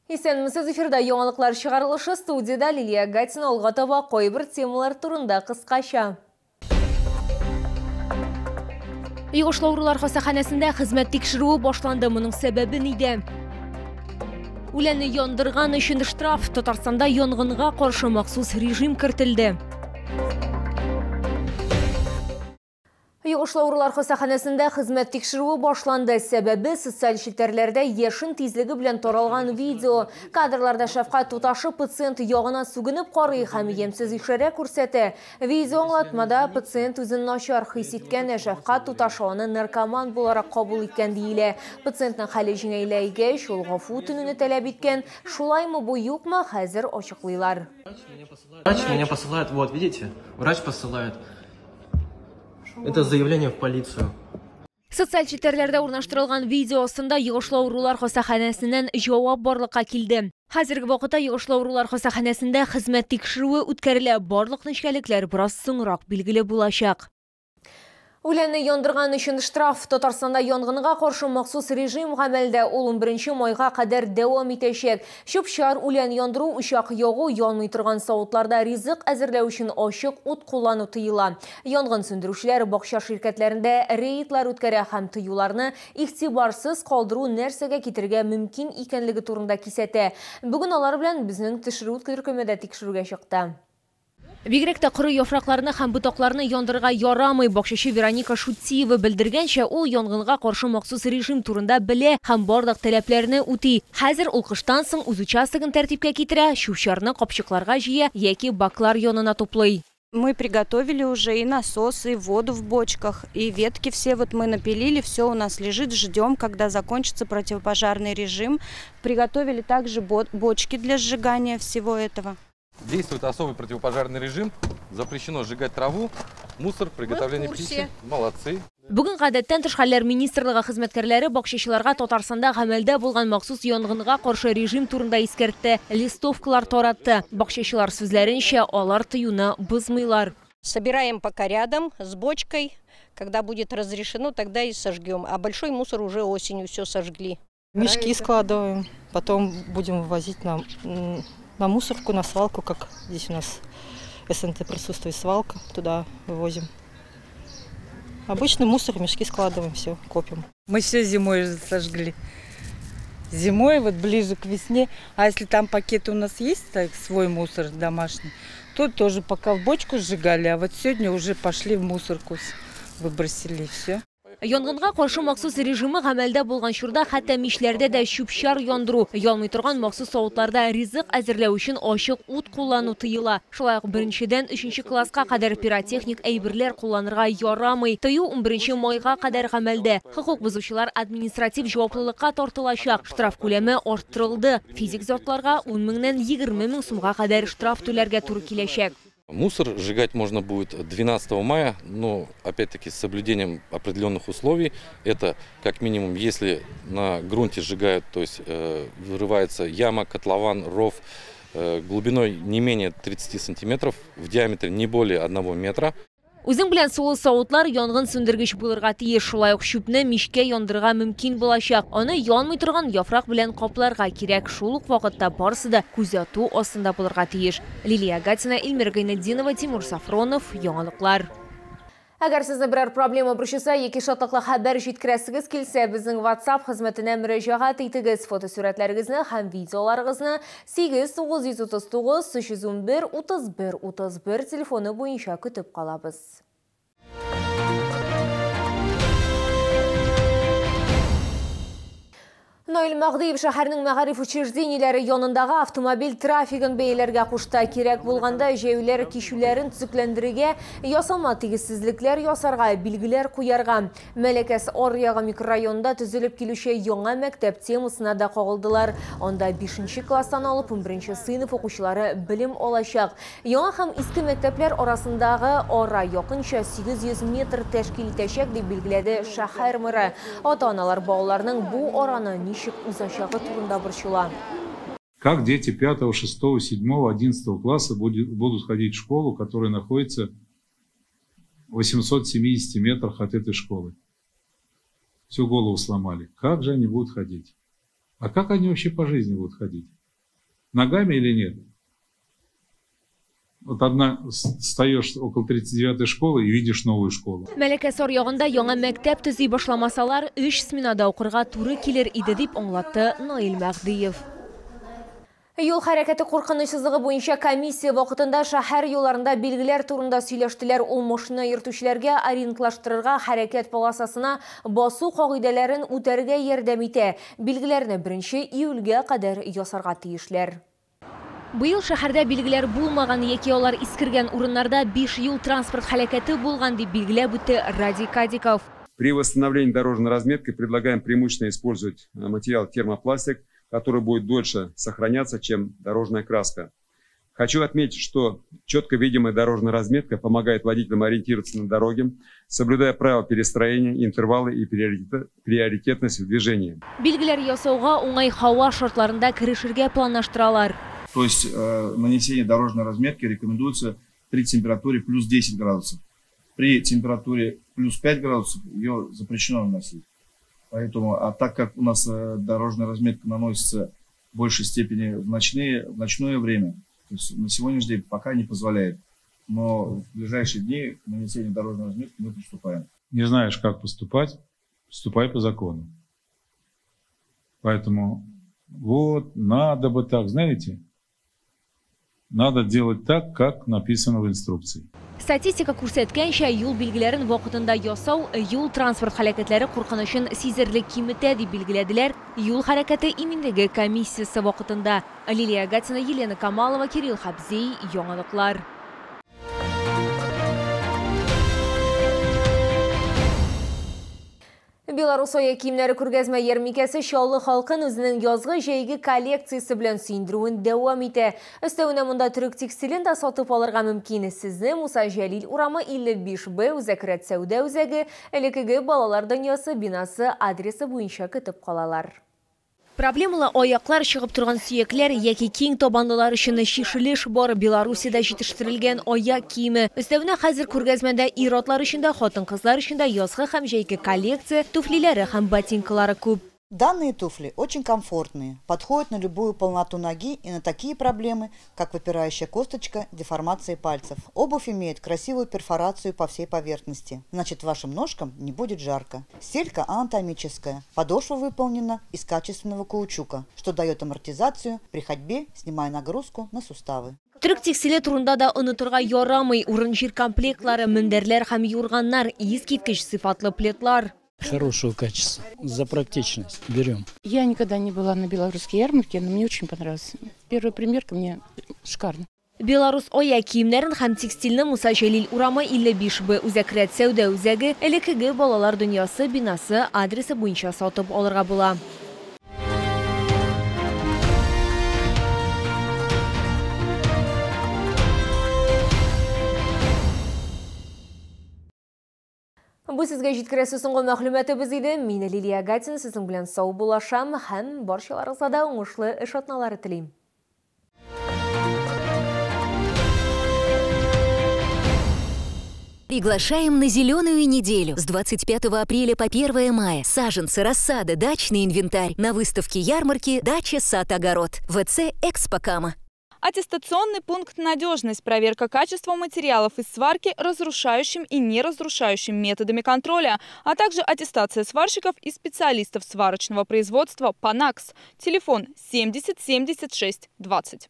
Исәнмесез, эфирда яңалыклар чыгарылышы, студияда Лилия Гатина. Алга таба кайбер темалар турында кыскача. Йогышлы авырулар хастаханәсендә хезмәт тикшерүе башланды. Моның сәбәбе нидә? Үләнне яндырган өчен штраф. Татарстанда янгынга каршы махсус режим кертелде. Йогышлы авырулар хастаханәсендә хезмәт тикшерүе башланды. Сәбәбе социаль челтәрләрдә яшен тизлеге белән таралган видео. Кадрларда шәфкать туташы пациент ягына сүгенеп карый һәм ямьсез ишарә күрсәтә. Видео аңлатмада пациент үзен начар хис иткән, ә шәфкать туташы аны наркоман буларак кабул иткән диелә. Пациентның хәле җиңеләйгәч, ул гафу үтенүне таләп иткән. Шулаймы бу, юкмы, хәзер ачыклыйлар. Врач меня посылает, вот видите, врач посылает. Это заявление в полицию. Социаль челтәрләрдә урнаштырылган видео астында йогышлы авырулар хастаханәсеннән җавап барлыкка килде. Хәзерге вакытта йогышлы авырулар хастаханәсендә хезмәт тикшерүе үткәрелә. Барлык нечкәлекләр бераз соңрак билгеле булачак. Үләнне яндырган өчен штраф. Татарстанда янгынга каршы махсус режим гамәлдә. Ул 11 майга кадәр дәвам итәчәк. Чүп-чар, үлән яндыру, учак ягу, янмый торган савытларда ризык әзерләү өчен ачык ут куллану тыела. Янгын сүндерүчеләр бакча ширкәтләрендә рейдлар үткәрә һәм тыюларны игътибарсыз калдыру нәрсәгә китерергә мөмкин икәнлеге турында кисәтә. Бүген алар белән безнең төшерү төркеме дә тикшерүгә чыкты. Бигрәк тә коры яфракларны һәм ботакларны яндырырга ярамый. Бакчачы Вероника Шутиева белдергәнчә, ул янгынга каршы махсус режим турында белә һәм барлык таләпләрне үти. Хәзер ул кыштан соң үз участогын тәртипкә китерә, чүп-чарны капчыкларга җыя яки баклар янына туплый. Мы приготовили уже и насосы, и воду в бочках, и ветки все вот мы напилили, все у нас лежит, ждем, когда закончится противопожарный режим. Приготовили также бочки для сжигания всего этого. Действует особый противопожарный режим. Запрещено сжигать траву, мусор, приготовление пищи. Молодцы. Бүген гадәттән тыш хәлләр министрлыгы хезмәткәрләре бакчачыларга Татарстанда гамәлдә булган махсус янгынга каршы режим турында искәртте, листовкалар таратты. Бакчачылар сүзләренчә, алар тыюны бозмыйлар. Собираем пока рядом с бочкой. Когда будет разрешено, тогда и сожгем. А большой мусор уже осенью все сожгли. Мешки складываем, потом будем вывозить на мусорку, на свалку, как здесь у нас СНТ присутствует свалка, туда вывозим. Обычный мусор, мешки складываем, все, копим. Мы все зимой сожгли. Зимой, вот ближе к весне. А если там пакеты у нас есть, так, свой мусор домашний, то тоже пока в бочку сжигали, а вот сегодня уже пошли в мусорку, выбросили, все. Янгынга каршы махсус режимы гамәлдә булган чорда хәтта мишләрдә дә чүп-чар яндыру, янмый торган махсус савытларда ризык әзерләү өчен ачык ут куллану тыела. Шулай ук беренчедән өченче класска кадәр пиротехник әйберләр кулланырга ярамый. Тыю 11 майга кадәр гамәлдә. Хокук бозучылар административ җаваплылыкка тартылачак. Штраф күләме арттырылды. Физик затларга 10 меңнән 20 мең сумга кадәр штраф түләргә туры киләчәк. Мусор сжигать можно будет 12 мая, но опять-таки с соблюдением определенных условий. Это как минимум, если на грунте сжигают, то есть вырывается яма, котлован, ров глубиной не менее 30 сантиметров, в диаметре не более 1 метра. Үзең белән сулы савытлар янгын сүндергеч булырга тиеш. Шулай ук чүпне мичкә яндырырга мөмкин булачак. Аны янмый торган яфрак белән капларга кирәк. Шул ук вакытта барысы да күзәтү астында булырга тиеш. Лилия Гатина, Эльмира Гайнетдинова, Тимур Сафронов. Яңалыклар. Әгәр сезне берәр проблема борчыса яки шатлыклы хәбәр җиткерәсегез килсә, безнең WhatsApp хезмәтенә мөрәҗәгать итегез. Фотосурәтләрегезне һәм видеоларыгызны 8 939 311 31 31 телефоны буенча көтеп калабыз. Наил Магдиев шәһәрнең мәгариф учреждениеләре янындагы автомобиль трафигын бәяләргә кушты. Кирәк булганда җәяүләр кичүләрен төзекләндерергә, ясалма тигезсезлекләр ясарга, билгеләр куярга. Мәләкәс аръягы микрорайонында төзелеп килүче яңа мәктәп темасына да кагылдылар. Анда 5 класстан алып 11 сыйныф укучылары белем алачак. Яңа һәм иске мәктәпләр арасындагы ара якынча 800 метр тәшкил итәчәк, дип билгеләде шәһәр мэры. Ата-аналар балаларның бу араны ничек узачагы турында борчыла. Как дети 5, 6, 7, 11 класса будут ходить в школу, которая находится в 870 метрах от этой школы? Всю голову сломали. Как же они будут ходить? А как они вообще по жизни будут ходить? Ногами или нет? Вот одна встаешь около 39-й школы и видишь новую школу. Мәләкәс аръягында яңа мәктәп төзи башламасалар, 3 сменада укырга туры килер иде, дип аңлатты Наил Мәһдиев. Юл хәрәкәте куркынычсызлыгы буенча комиссия вакытында шәһәр юлларында билгеләр турында сөйләштеләр. Ул машина йөртүчеләргә ориентлаштырырга, хәрәкәт полосасына басу кагыйдәләрен үтәргә ярдәм итә. Билгеләрне 1 июльгә кадәр ясарга тиешләр. Быел шәһәрдә билгеләр булмаган яки алар искергән урыннарда 5 юл транспорт һәлакәте булган, дип билгеләп үтте Радий Кадиков. При восстановлении дорожной разметки предлагаем преимущественно использовать материал термопластик, который будет дольше сохраняться, чем дорожная краска. Хочу отметить, что четко видимая дорожная разметка помогает водителям ориентироваться на дороге, соблюдая правила перестроения, интервалы и приоритетность в движении. Билгеләр ясауга уңай һава шартларында керешергә планлаштыралар. То есть нанесение дорожной разметки рекомендуется при температуре плюс 10 градусов. При температуре плюс 5 градусов ее запрещено наносить. Поэтому, а так как у нас дорожная разметка наносится в большей степени в ночное время, то есть на сегодняшний день пока не позволяет. Но в ближайшие дни к нанесению дорожной разметки мы приступаем. Не знаешь, как поступать, поступай по закону. Поэтому вот надо бы так, знаете, надо делать так, как написано в инструкции. Статистика күрсәткәнчә, юл билгеләрен вакытында ясау юл транспорт һәлакәтләре куркынычын сизелерлек киметә, дип билгеләделәр юл хәрәкәте иминлеге комиссиясе вакытында. Лилия Гатина, Елена Камалова, Кирилл Хабзей, Яңалыклар. Беларус аяк киемнәре күргәзмә ярминкәсе Чаллы халкын үзенең язгы җәйге коллекциясе белән сөендерүен дәвам итә. Өстәвенә монда төрек текстилен дә сатып алырга мөмкин. Сезне Муса Җәлил урамы 55Б Үзәк рәт сәүдә үзәге, элеккеге балалар дөньясы бинасы адресы буенча көтеп калалар. Проблемалы аяклар, чыгып торган сөякләр яки киң табанлылар өчен чишелеш бар. Белоруссиядә җитештерелгән аяк киеме. Өстәвенә хәзер күргәзмәдә ир-атлар өчен дә, хатын-кызлар өчен дә язгы һәм җәйге коллекция, туфлиләре һәм ботинкалары күп. Данные туфли очень комфортные, подходят на любую полноту ноги и на такие проблемы, как выпирающая косточка, деформация пальцев. Обувь имеет красивую перфорацию по всей поверхности, значит, вашим ножкам не будет жарко. Стелька анатомическая, подошва выполнена из качественного каучука, что дает амортизацию при ходьбе, снимая нагрузку на суставы. Төрек текстиле турында да онытырга ярамый. Урын-җир комплектлары, мендәрләр һәм юрганнар, искиткеч сыйфатлы пледлар. Хорошего качества, за практичность берем. Я никогда не была на белорусской ярмарке, но мне очень понравилось. Первая примерка мне шикарно. Беларус аяк киемнәрен һәм текстильне Муса Җәлил урамы 55Б Үзәк рәт сәүдә үзәге, элеккеге балалар дөньясы бинасы адресы буенча сатып алырга була. Бу сезгә җиткерәсе соңгы мәгълүматыбыз иде. Мин Лилия Гатина сезнең белән саубуллашам һәм барчаларыгызга да уңышлы эш атналары телим. Приглашаем на зеленую неделю с 25 апреля по 1 мая. Саженцы, рассада, дачный инвентарь на выставке ярмарки «Дача, сад, огород». ВЦ «Экспокама». Аттестационный пункт «Надежность». Проверка качества материалов из сварки разрушающим и неразрушающим методами контроля, а также аттестация сварщиков и специалистов сварочного производства «Панакс». Телефон 70 76 20.